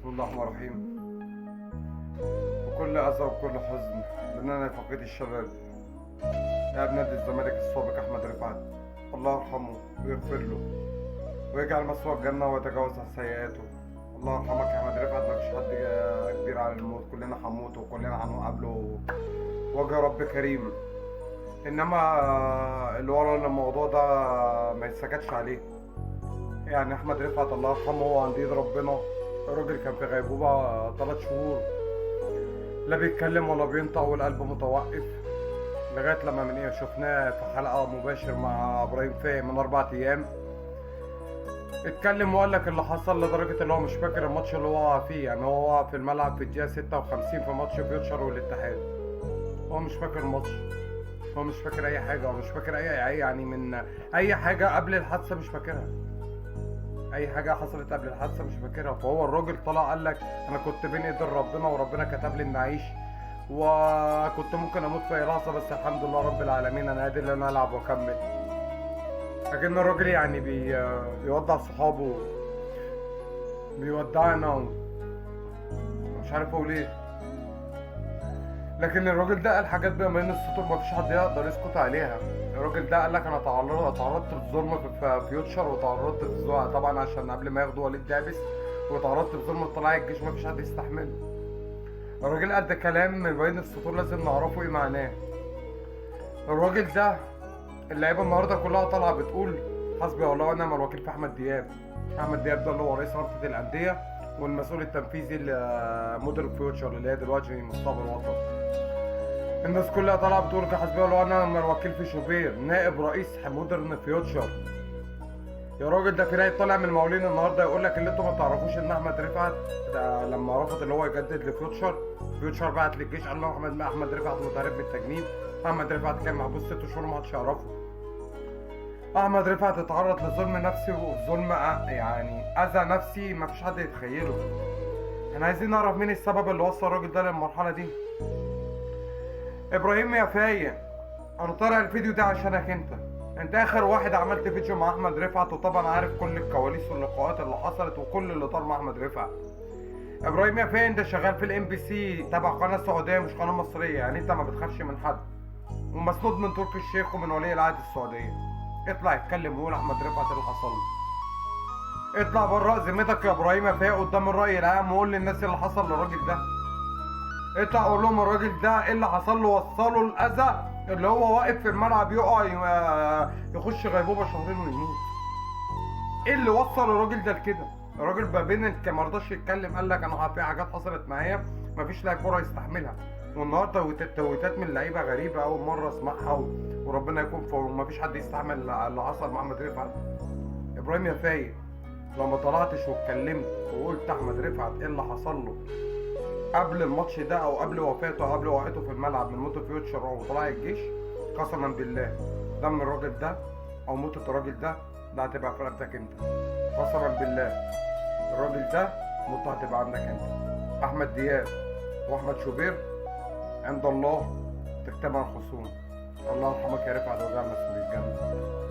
بسم الله الرحمن الرحيم. بكل أذى وبكل حزن بأننا فقيد الشباب لاعب نادي الزمالك السابق أحمد رفعت، الله يرحمه ويغفر له ويجعل مثواه الجنة ويتجاوز عن سيئاته. الله يرحمك يا أحمد رفعت، مفيش حد كبير على الموت، كلنا هنموت وكلنا هنقابله وجه رب كريم. إنما اللي ورا الموضوع ده ما يتسكتش عليه. يعني أحمد رفعت الله يرحمه هو عند إيد ربنا. الراجل كان في غيبوبة 3 شهور، لا بيتكلم ولا بينطق والقلب متوقف، لغاية لما من ايه شفناه في حلقة مباشر مع ابراهيم فايق من 4 ايام، اتكلم وقال لك اللي حصل، لدرجة اللي هو مش فاكر الماتش اللي هو وقع فيه. يعني هو وقع في الملعب في الدقيقة 56 في ماتش فيوتشر والاتحاد، هو مش فاكر الماتش، هو مش فاكر اي حاجة، هو مش فاكر اي يعني من اي حاجة قبل الحادثة مش فاكرها، اي حاجة حصلت قبل الحادثة مش فاكرها. فهو الراجل طلع قال لك انا كنت بين ايدين ربنا وربنا كتب لي ان اعيش، وكنت ممكن اموت في اي لحظة، بس الحمد لله رب العالمين انا قادر ان انا العب واكمل. لكن الراجل يعني بيودع صحابه، بيودعنا، مش عارف اقول ايه. لكن الراجل ده قال حاجات بقى بين السطور مفيش حد يقدر يسكت عليها. الراجل ده قال لك انا اتعرضت للظلم في فيوتشر، وتعرضت للظلم طبعا عشان قبل ما ياخدوا وليد دابس، وتعرضت لظلم طلائع الجيش مفيش حد يستحمله. الراجل قال ده كلام من بين السطور لازم نعرفه ايه معناه. الراجل ده اللعيبة النهارده كلها طالعه بتقول حسبي الله ونعم الوكيل في احمد دياب. احمد دياب ده اللي هو رئيس رابطه الاندية والمسؤول التنفيذي لمدير فيوتشر اللي هي دلوقتي مستقبل الوطن. الناس كلها طالعه بتقول حسبي الله ونعم الوكيل في شوبير نائب رئيس مودرن فيوتشر. يا راجل ده في راي طالع من المقاولين النهارده يقول لك اللي انتوا ما تعرفوش ان احمد رفعت ده لما رفض اللي هو يجدد لفيوتشر، فيوتشر بعت للجيش قال له احمد رفعت متهرب من التجنيد، احمد رفعت كان محبوس 6 شهور ما حدش يعرفه. احمد رفعت اتعرض لظلم نفسي وظلم يعني اذى نفسي ما فيش حد يتخيله. احنا عايزين نعرف مين السبب اللي وصل الراجل ده للمرحلة دي. ابراهيم يا فايق، انا طالع الفيديو ده عشانك انت اخر واحد عملت فيديو مع احمد رفعت، وطبعا عارف كل الكواليس واللقاءات اللي حصلت وكل اللي طار مع احمد رفعت. ابراهيم يا فايق انت شغال في الام بي سي تبع قناة سعودية مش قناة مصرية، يعني انت ما بتخافش من حد، ومسنود من تركي الشيخ ومن ولي العهد السعودية. اطلع اتكلم وقول احمد رفعت اللي حصل له. اطلع بره ذمتك يا ابراهيم يا فايق قدام الراي العام وقول للناس اللي حصل للراجل ده. اطلع قول لهم الراجل ده ايه اللي حصل له، وصله الاذى اللي هو واقف في الملعب يقع يخش غيبوبة شهرين ويموت. ايه اللي وصل الراجل ده لكده؟ الراجل ما بين ما رضاش يتكلم، قال لك انا في حاجات حصلت معايا مفيش لاعب كورة يستحملها. والنهارده تويتات من لعيبة غريبة اول مرة اسمعها، وربنا يكون في عونه، مفيش حد يستحمل اللي حصل مع احمد رفعت. ابراهيم يا فايق لو ما طلعتش واتكلمت وقلت احمد رفعت ايه اللي حصل له قبل الماتش ده او قبل وفاته او قبل وقعته في الملعب من موت فيوتشر او طلائع الجيش، قسما بالله دم الراجل ده او موتة الراجل ده هتبقى في رقبتك انت. قسما بالله الراجل ده موته هتبقى عندك انت. احمد دياب واحمد شوبير عند الله تجتمع الخصوم. الله يرحمك يا رفعت وجعل مسؤول الجنة.